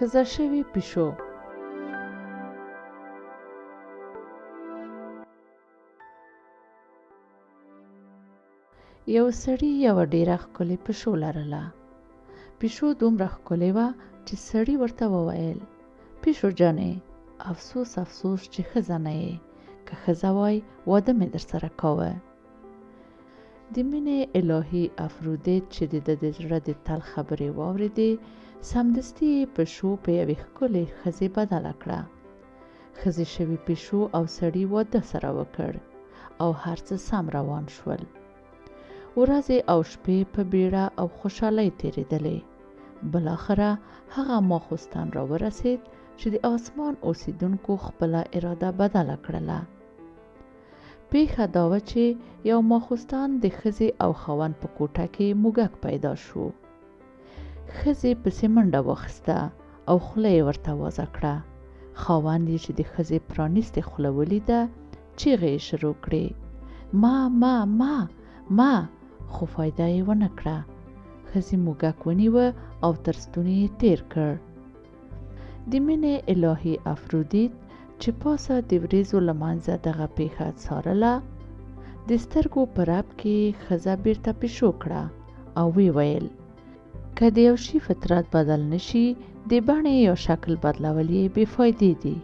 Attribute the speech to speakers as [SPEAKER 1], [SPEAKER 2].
[SPEAKER 1] ښځه شوې پیشو. یو سړي یوه ډیره ښکلې پشو لرله. پیشو دومره ښکلې وه چې سړي ورته وویل، پیشو جانې، افسوس افسوس چې ښځه نه یې، که ښځه وای واده مې درسره کاوه. د مینې الهي افرودیت چې د ده د زړه د تل خبرې واورېدې، سمدستي یې پشو په یوې ښکلې ښځې بدله کړه. ښځې شوي پیشو او سړي واده سره وکړ او هر څه سم روان شول. ورځې او شپې په بیړه او خوشحالۍ تېرېدلې. بالاخره هغه ماخوستن راورسېد چې د آسمان اوسېدونکو خپله اراده بدله کړله. پېښه دا وه چې یو ماخوستن د ښځې او خاوند په کوټه کې موږک پیدا شو. ښځې پسې منډه واخیسته او خوله یې ورته وازه کړه. خاوند یې چې د ښځې پرانیستې خوله ولیده، چیغې یې شروع کړې، ما، ما، ما، ما، خو فایده یې ونه کړه. ښځې موږک ونیوه او تر ستوني یې تېر کړ. د مینې الهي افرودیت چې پاسه د وریځو له منځه دغه پېښه څارله، د سترګو په رپ کې یې ښځه بیرته پیشو کړه او ویې ویل، که د یو شي فطرت بدل نه شي، د بڼې یا شکل بدلول یې بې فایدې دي.